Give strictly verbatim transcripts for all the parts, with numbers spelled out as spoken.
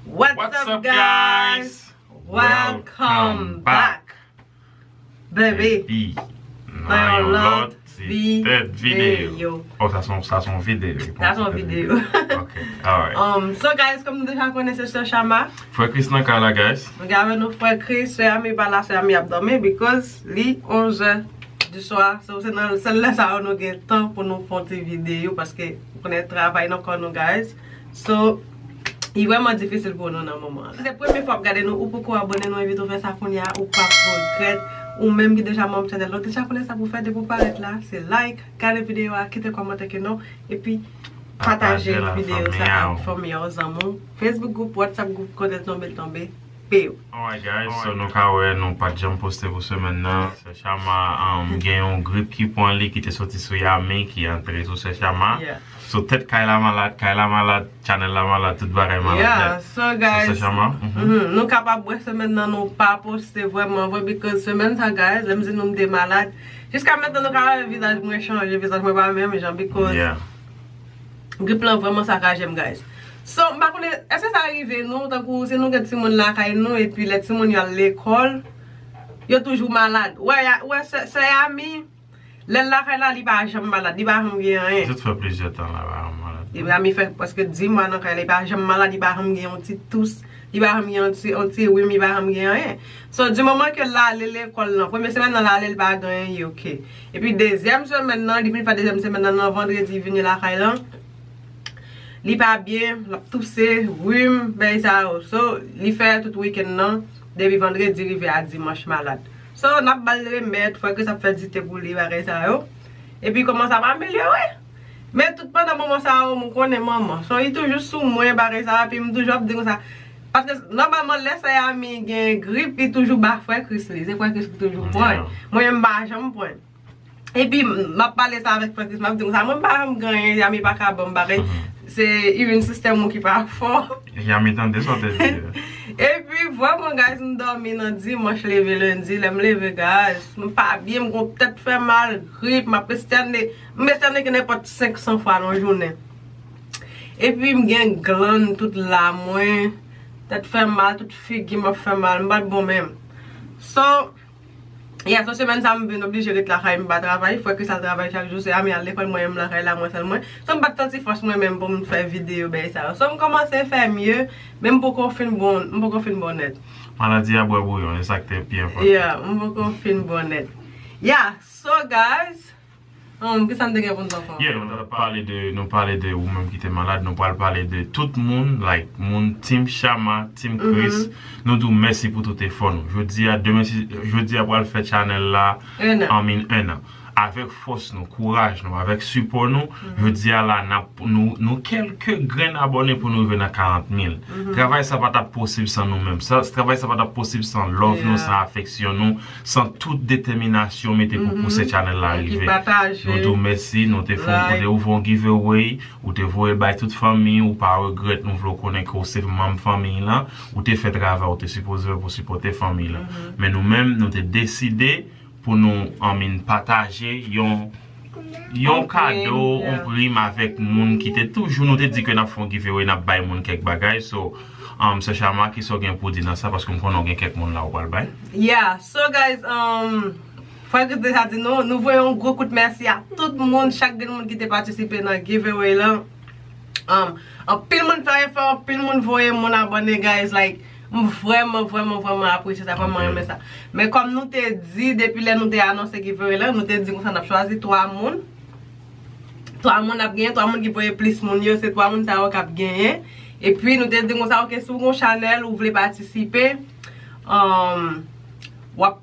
What's up, guys? Welcome back, baby. Epi, nan yon lòt ti tèt videyo. Oh, sa se yon, sa se yon videyo. Sa se yon videyo. Ok, alright. Um, so, guys, kòm nou deja konnen, se Sè Chama. Frè Chris nan kay la, guys. Nou gen avè nou Frè Chris, Sè Ami pa la, Sè Ami ap dòmi, because li onzè di swa. So, se nan sèl lè sa yo nou gen tan pou nou fè yon ti videyo, paske ou konnen travay nan kò nou, guys. So, li vrèman difisil pou nou nan moman an. Si se premye fwa w ap gade nou, ou poko abòne, nou envite w fè sa kounye a, ou p ap regrèt. Ou menm ki deja manm chanèl la, ou deja konnen sa pou fè depi w parèt la, se like, gade videyo a, kite kòmantè ke non, epi pataje videyo sa ak fanmi a, zanmi w, Facebook group, WhatsApp group, kote l tonbe, l tonbe. Pew. Alright, guys, so nou ka wè nou pa t janm poste pou semèn nan. Sè Chama, um, gen yon grip ki pran li, ki te soti sou Yami, ki antre sou Sè Chama. Yeah. So, tèt kay la malad, kay la malad, chanèl la malad, tout bagay malad nèt. Yeah, so, guys, Sè Chama, mhm, nou kapab wè semèn nan nou pa poste vrèman vre, because semèn sa, guys, lè m di nou m te malad, jiska mentnan nou ka wè vizaj mwen chanje, vizaj mwen pa menm jan, because grip lan vrèman sakaje m, guys. So, m pa konnen, èske sa rive nou, tankou si nou gen timoun lakay nou, epi lè timoun yo al lekòl, yo toujou malad. Wè, ya, wè, sè, sè Yami, lè l lakay la, li pa janm malad, li pa janm gen anyen. Li tout fè plizyè tan la, pa janm malad. Li, Yami fè prèske dis mwa nan kay la, li pa janm malad, li pa janm gen yon ti tous, li pa janm gen yon ti, yon ti rim, li pa janm gen anyen. So, di moman ke l ale lekòl nan, premye semèn nan l ale, li pa gen anyen, li oke. Epi dezyèm semèn nan, li vin fè dezyèm semèn nan, nan vandredi, li vini lakay lan. Li pa byen, l ap touse, rim, bagay sa yo. So, li fè tout wikenn nan, depi vandredi rive a dimanch malad. So, n ap ba l remèd, Frè Chris ap fè dite pou li, bagay sa yo. Epi kòmanse ap amelyore. Men tout pandan moman sa yo, m konnen manman. So, li toujou sou mwen, bagay sa yo, epi m toujou ap di konsa. Paske, nòmalman, lè sè Yami gen grip, li toujou ba Frè Chris li. Se Frè Chris ki toujou pran. Mwen menm, m pa janm pran. Epi, m ap pale sa avèk Frè Chris, m ap di konsa, mwen m pa janm gen anyen, Yami pa ka ban m bagay. Se immune system ou ki pa fò. Yami tande sa w te di a. Epi, vrèman, guys, m dòmi nan dimanch, leve lendi. Lè m leve, guys, m pa byen, m gon tèt fè mal, grip, m ap estène, m estène ke nenpòt senk san fwa nan jounen. Epi, m gen glann tout la mwen, tèt fè mal, tout figi m ap fè mal, m pa t bon menm. So, Yeah, so semèn sa m vin oblije ret lakay, m pa travay. Frè Chris al travay chak jou, sè Yami al lekòl, mwen menm lakay la, mwen sèl mwen. So m pa t santi fòs mwen menm pou m fè videyo, bagay sa yo. So m kòmanse fè mye, men m poko fin bon, m poko fin bon nèt. Maladi a bwè bouyon, e sa k te pi enpòtan. Yeah, m poko fin bon nèt. Yeah, so guys, um, kisa m te gen pou m di ankò? Yeah, nou pral pale de, nou pale de ou menm ki te malad, nou pral pale de tout moun, like, moun Team Chama, Team Chris. Nou di w mèsi pou tout efò nou. Jodi a, demen si, jodi a pral fè chanèl la, I mean, un an. Avèk fòs nou, kouraj nou, avèk sipò nou, jodi a la, n ap, nou, nou kèlke grenn abòne pou nou rive nan karant mil. Travay sa pa t ap posib san nou menm. Sa, travay sa pa t ap posib san love nou, san afeksyon nou, san tout detèminasyon mete pou pouse chanèl la rive. Nou di w mèsi, nou te fè, ou te ouvri yon giveaway, ou te voye l bay tout fanmi, ou pa regrèt, nou vle w konnen ke w se manm fanmi lan, ou te fè travay ou te sipoze fè pou sipòte fanmi lan. Men nou menm, nou te deside pou nou, I mean, pataje yon, yon kado, yon prim avèk moun ki te toujou, nou te di ke n ap fè yon giveaway, n ap bay moun kèk bagay. So, um, Sè Chama, kisa w gen pou di nan sa? Paske m konnen w gen kèk moun la ou pral bay. Yeah, so guys, um, Frè Chris deja di nou, nou voye yon gwo kout mèsi a tout moun, chak grenn moun ki te patisipe nan giveaway lan. Um, anpil moun fè efò, anpil moun voye moun abòne, guys. Like, m vrèman, vrèman, vrèman apresye sa, vrèman renmen sa. Men kòm nou te di, depi lè nou te anonse giveaway lan, nou te di konsa n ap chwazi twa moun. Twa moun ap genyen, twa moun ki voye plis moun yo, se twa moun sa yo k ap genyen. Epi nou te di konsa, ok, si w gon chanèl, ou vle patisipe, um, w ap,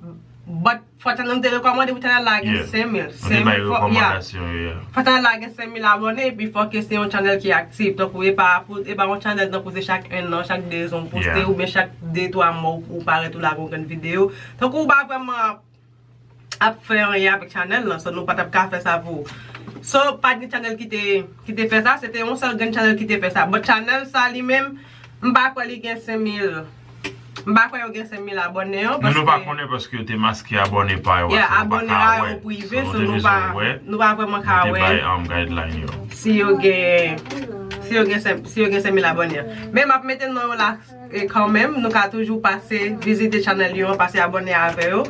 but fò chanèl, nou te rekòmande pou chanèl la gen senk mil. Senk mil, fò, yeah. Fò chanèl la gen senk mil abòne, epi fò ke se yon chanèl ki aktif. Tankou e pa pou, e pa yon chanèl tankou se chak enn an, chak dezan ou poste, oubyen chak de twa mwa ou, ou parèt ou lage yon grenn videyo. Tankou ou pa vrèman ap, ap fè anyen avèk chanèl lan, so nou pa t ap ka fè sa pou ou. So, pa t gen chanèl ki te, ki te fè sa, se te yon sèl grenn chanèl ki te fè sa. But chanèl sa li menm, m pa kwè li gen senk mil. M pa kwè yo gen senk mil abòne yo, paske nou, nou pa konnen paske yo te maske abòne pa yo, yeah, paske nou pa ka wè. Abòne pa yo prive, so nou te bezwen wè, nou pa vrèman ka wè. Yo te bay, um, guideline yo. Si yo gen Si yo gen senk, si yo gen senk mil abòne an. Men m ap mete non yo la e kanmenm, nou ka toujou pase vizite channel yo, pase abòne avè yo.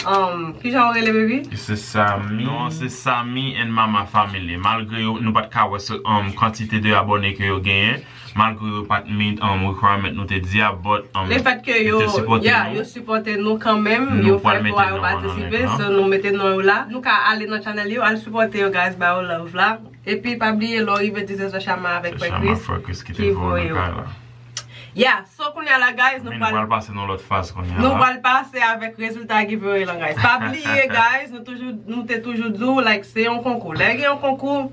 Um, kijan ou rele, baby? Se Sami. Non, se Sami and Mama Family. Malgre yo, nou pa t ka wè se, um, kantite de abòne ke yo genyen, malgre yo pa t meet, um, requirement nou te di a, but, um, lefèt ke yo, yo te sipòte yeah, nou, yo sipòte nou kanmenm, nou yo fè fwa yo patisipe, so nou mete non yo la. Nou ka ale nan channel yo, al sipòte yo, guys, ba yo love la. Epi pa bliye, lè w rive di se Shama avèk Frè Chris ki voye w. Yeah, so kounye a la, guys, nou pral pase nan lòt faz kounye a la. Nou pral pase avèk rezilta giveaway lan, guys. Pa bliye, guys, nou toujou, nou te toujou di w, like, se yon konkou. Lè gen yon konkou,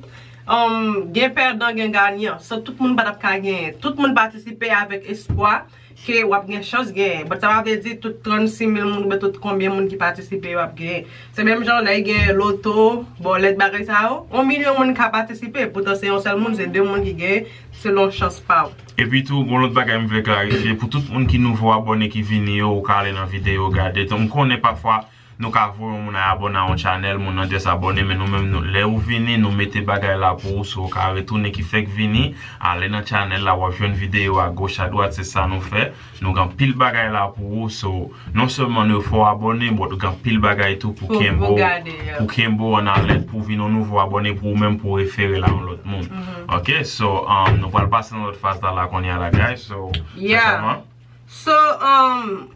um, gen pèdan, gen ganyan. So, tout moun pa t ap ka genyen. Tout moun patisipe avèk espwa ke w ap gen chans genyen. But sa pa vle di tout trannsis mil moun oubyen tout konbyen moun ki patisipe yo ap genyen. Se menm jan lè gen loto, bòlèt, bagay sa yo. Yon milyon moun ka patisipe, poutan se yon sèl moun, se de moun ki genyen, selon chans pa w. Epi tou, gon lòt bagay m vle klarifye, pou tout moun ki nouvo abòne ki vini yo, ou ka ale nan videyo gade. M konnen pafwa, nou ka voye yon moun al abòne a yon channel, moun nan just abòne, men nou menm, nou, lè ou vini, nou mete bagay la pou ou, si w ka retounen ki fèk vini, ale nan channel la, w ap jwenn videyo a goch a dwat, se sa nou fè. Nou gen anpil bagay la pou ou, so, non sèlman nou fè w abòne, but gen anpil bagay tou pou kenbe w, pou kenbe w an alèt, pou w vin yon nouvo abòne, pou ou menm, pou w refere l a yon lòt moun. Ok, so, um, nou pral pase nan lòt faz la, la kounye a la, guys, so, yeah. So, um,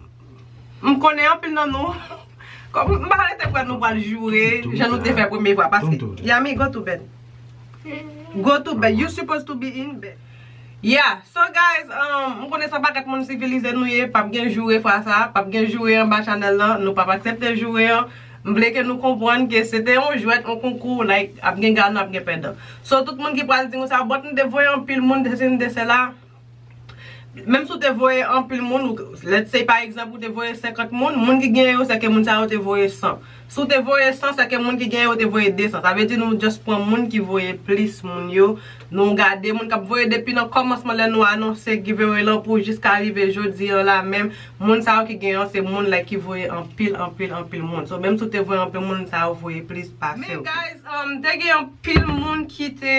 m konnen anpil nan nou, kòm m pa rete kwè nou pral joure, jan nou te fè premye fwa, paske, Yami, go to bed. Go to bed. You supposed to be in bed. Yeah, so guys, um, m konnen se yon pakèt moun sivilize nou ye, p ap gen joure fwa sa, p ap gen joure anba channel lan, nou p ap aksepte joure an. M vle ke nou konprann ke se te yon jwèt, yon konkou, like, ap gen ganan, ap gen pèdan. So, tout moun ki pral di nou sa, but m te voye anpil moun, de sesi, de sela. Menm si w te voye anpil moun, ou, let's say, pa egzanp, ou te voye senkant moun, moun ki genyen yo, se ke moun sa yo te voye san. Si w te voye san, se ke moun ki genyen yo te voye de san. Sa vle di nou just pran moun ki voye plis moun yo. Nou gade moun k ap voye depi nan kòmansman lè nou anonse giveaway lan pou jiska rive jodi an la menm. Moun sa yo ki genyen an se moun like ki voye anpil, anpil, anpil moun. So, menm si w te voye anpil moun, sa yo voye plis pase w. Men guys, um, te gen anpil moun ki te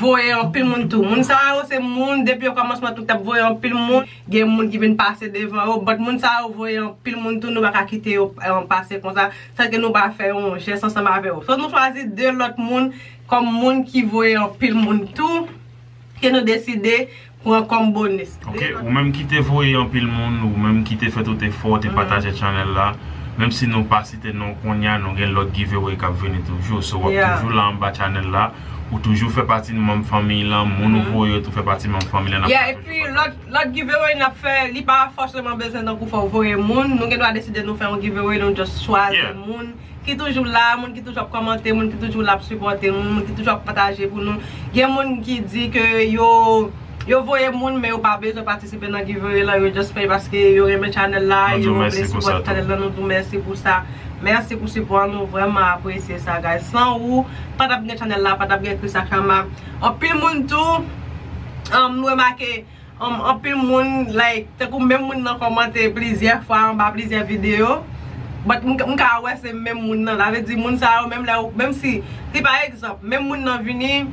voye anpil moun tou. Moun sa yo se moun, depi okòmansman tou, t ap voye anpil moun. Gen moun ki vin pase devan yo, but moun sa yo voye anpil moun tou, nou pa ka kite yo, eh, pase konsa, san ke nou pa fè yon jès ansanm avè yo. So, nou chwazi de lòt moun kòm moun ki voye anpil moun tou, ke nou deside pran kòm bonis. Ok, ou menm ki te voye anpil moun, ou menm ki te fè tout efò, te pataje channel la, menm si nou pa site non kounye a, nou gen lòt giveaway k ap vini toujou. So, w ap toujou la anba channel la, ou toujou fè pati de manm fanmiy lan, moun ou voye yo tou fè pati manm fanmiy lan, n ap fè toujou pataje. Yeah, epi lòt, lòt giveaway n ap fè, li pa fòseman bezwen tankou fò w voye moun, nou gen dwa deside nou fè yon giveaway, nou just chwazi moun ki toujou la, moun ki toujou ap kòmante, moun ki toujou la ap sipòte nou, moun ki toujou ap pataje pou nou. Gen moun ki di ke yo, yo voye moun, men yo pa bezwen patisipe nan giveaway lan, yo just fè paske yo renmen channel la, yo vle sipòte channel la, nou di w mèsi pou sa. Mèsi pou sipò a, nou vrèman apresye sa, guys. San ou, pa t ap gen channel la, pa t ap gen Chris ak Shama. Anpil moun tou, um, nou remake, Um, anpil moun, like, tankou menm moun nan kòmante plizyè fwa anba plizyè videyo. But m, m ka wè se menm moun nan. Sa vle di moun sa yo, menm lè ou, menm si, si pa egzanp, menm moun nan vini,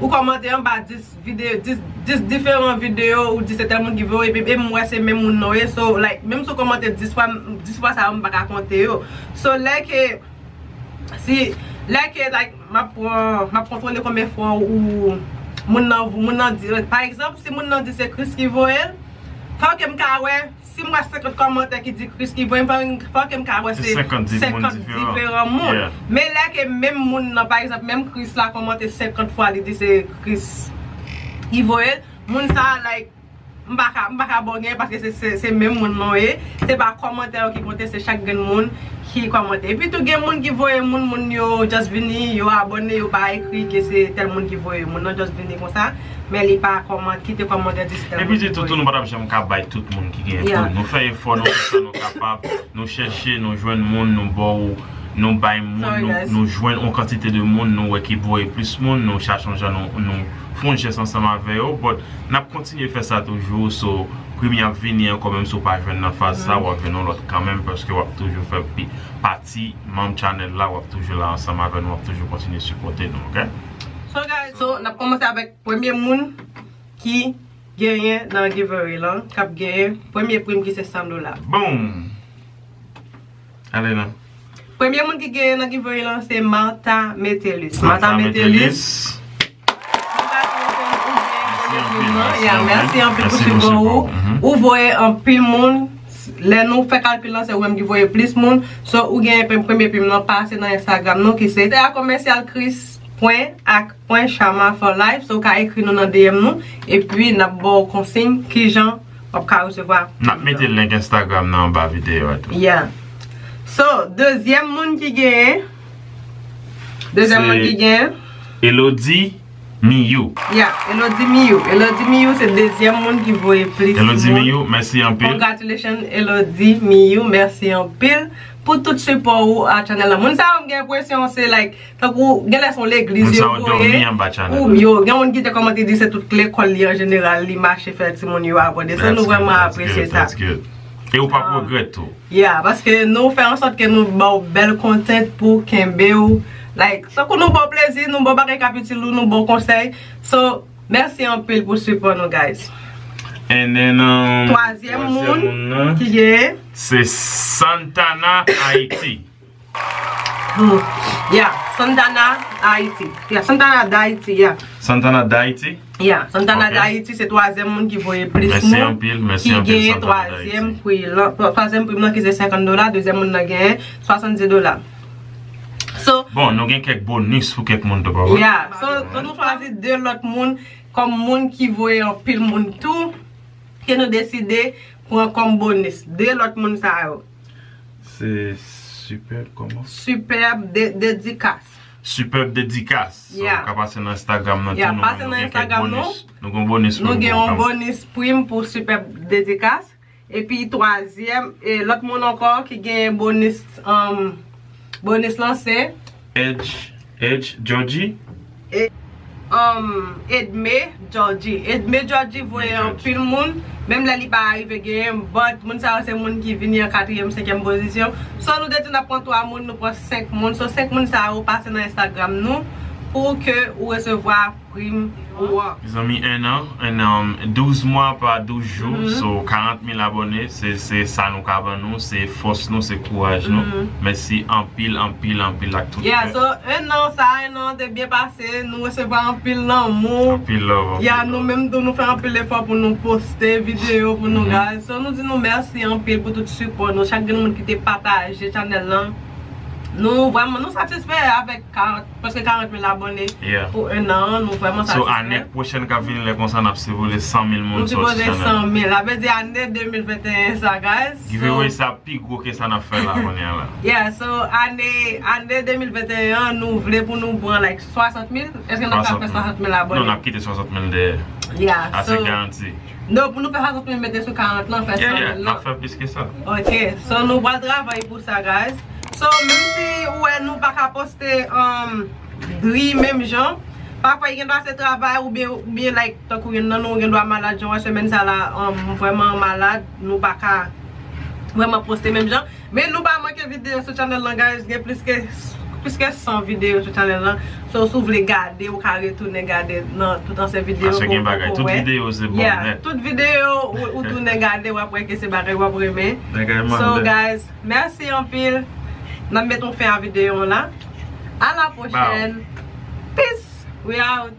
ou kòmante anba dis videyo, dis, dis diferan videyo, ou di se tèl moun ki voye, epi, epi m wè se menm moun nan w ye. So, like, menm si w kòmante dis fwa, dis fwa sa yo, m pa ka konte yo. So, lè ke Si, lè ke, like, m ap pran, m ap kontwole konbyen fwa ou moun nan, moun nan di, pa egzanp, si moun nan di se Chris ki voye l, fò ke m ka wè, si m wè senkant kòmantè ki di Chris ki voye l, fò, fò ke m ka wè se senkant diferan moun. Men lè ke menm moun nan, pa egzanp, menm Chris la kòmante senkant fwa, li di se Chris ki voye l, moun sa, like, M pa ka, m pa ka ba w genyen paske se, se, se menm moun nan w ye. Se pa kòmantè yo ki konte, se chak grenn moun ki kòmante. Epi tou gen moun ki voye moun, moun yo just vini, yo abòne, yo pa ekri ke se tèl moun ki voye. Moun nan just vini konsa, men li pa kòman-, kite kòmantè di se tèl moun ki voye. Epi di tou, tou, nou pa t ap janm ka bay tout moun ki genyen pou nou. Nou fè efò, nou fè sa nou kapab, nou chèche, nou jwenn moun, nou ba w, nou bay moun, nou, nou jwenn yon kantite de moun, nou wè ki voye plis moun, nou chache yon jan, nou, nou fè yon jès ansanm avè yo, but n ap kontinye fè sa toujou, so, premye ap vini ankò, menm si w pa jwenn nan faz sa, w ap jwenn yon lòt kanmenm, paske w ap toujou fè pi, pati manm channel la, w ap toujou la ansanm avè nou, w ap toujou kontinye sipòte nou, ok? So, guys, so, n ap kòmanse avèk premye moun, ki genyen nan giveaway lan, k ap genyen premye prim ki se san dola. Boom! Ale non. Premye moun ki genyen nan giveaway lan se Martha Metellus. Martha Metellus. Congratulations, ou genyen premye prim nan. Ya, mèsi anpil pou sipò ou. Ou voye anpil moun. Lè nou fè kalkil lan, se ou menm ki voye plis moun. So, ou genyen premye prim nan, pase nan Instagram nou ki se T A Commercial Chris pwen ak pwen Shama for life. So, ou ka ekri nou nan D M nou. Epi, n ap ba w konsiy kijan w ap ka resevwa. N ap mete link Instagram nan anba videyo a tou. Yeah. So, dezyèm moun ki genyen. Dezyèm moun ki genyen. Elodie Miyou. Yeah, Elodie Miyou. Elodie Miyou se dezyèm moun ki voye plis moun. Elodie Miyou, mèsi anpil. Congratulations, Elodie Miyou. Mèsi anpil pou tout sipò ou a channel la. Moun sa yo, m gen enpresyon se like, tankou, genlè se yon legliz yo voye. Moun sa yo dòmi anba channel la. Ou yo, gen moun ki te kòmante di se tout lekòl li an jeneral, li mache fè timoun yo abòne. So, nou vrèman apresye sa. That's good, that's good, that's good. E ou p ap regrèt tou. Yeah, paske nou fè an sòt ke nou ba w bèl content pou kenbe w. Like, tankou nou ba w plezi, nou ba w bagay k ap itil ou, nou ba w konsèy. So, mèsi anpil pou sipò nou, guys. And then, um, twazyèm moun ki genyen se Santana Haiti. Hmm. Yeah, Santana Haiti. Yeah, Santana d'Haiti, yeah. Santana d'Haiti? Yeah, Santana d'Haiti se twazyèm moun ki voye plis moun. Mèsi anpil, mèsi anpil, Santana d'Haiti. Ki genyen twazyèm pri lan, twa-, twazyèm pri lan ki se senkant dola, dezyèm moun nan genyen swasanndis dola. So, bon, nou gen kèk bonis pou kèk moun tou, pa vre? Yeah, so, so nou chwazi de lòt moun kòm moun ki voye anpil moun tou, ke nou deside pran kòm bonis. De lòt moun sa yo. Se Superb kòman? Superb de-, Dedikas. Superb Dedikas. So, yeah, ou ka pase nan Instagram nan tou, yeah, nou, pase nan Instagram nou. Nou gen yon bonis prim pou Superb Dedikas. Epi twazyèm, e lòt moun ankò ki gen bonis, um, bonis lan se Edge, Edge Georgie. E, um, Edme Georgie. Edme Georgie voye anpil moun, menm lè li pa rive genyen, but moun sa yo se moun ki vini an katriyèm, senkyèm pozisyon. So, nou te di n ap pran twa moun, nou pran senk moun. So, senk moun sa yo pase nan Instagram nou pou ke ou resevwa prim ou an. Mezanmi, en an, en an, douz mwa pa douz jou, so, karant mil abòne, se, se sa nou ka ban nou, se fòs nou, se kouraj nou. Mèsi anpil, anpil, anpil ak tout kè. Yeah, so, en an sa, en an te byen pase, nou resevwa anpil lanmou. Anpil love, anpil love. Yeah, nou menm tou, nou fè anpil efò pou nou poste videyo pou nou, guys. So, nou di nou mèsi anpil pou tout sipò nou, chak grenn moun ki te pataje channel lan. Nou vrèman, nou satisfè avèk karant, prèske karant mil abòne pou en an an, nou vrèman satisfè. So, ane pwochèn k ap vini, lè konsa, n ap sipoze san mil moun sou channel. Nou sipoze san mil. Sa vle di ane de mil venteyen sa, guys. Giveaway sa pi gwo ke sa n ap fè la kounye a la. Yeah, so, ane, ane de mil venteyen an, nou vle pou nou pran, like, swasant mil. Èske n ap ka fè swasant mil abòne? Non, n ap kite swasant mil dèyè. Yeah, so, ase garanti. Non, pou nou fè swasant mil, mete sou karant lan, fè san mil lan. Yeah, yeah, n ap fè plis ke sa. Ok, so nou pral travay pou sa, guys. So, menm si ou wè nou pa ka poste, um, dri menm jan, pafwa gen dwa se travay oubyen, oubyen, like, tankou youn nan nou gen dwa malad, jan wè semèn sa la, um, vrèman malad, nou pa ka vrèman poste menm jan. Men nou pa manke videyo sou channel lan, guys, gen plis ke, plis ke san videyo sou channel lan. So, si w vle gade, ou ka retounen gade nan tout ansyen videyo pou, pou wè. Paske gen bagay, tout videyo se bon nèt. Yeah, tout videyo ou, ou tounen gade, w ap wè ke se bagay w ap renmen. So, guys, mèsi anpil. N ap met yon fen a videyo an la. A la pwochèn. Peace. We out.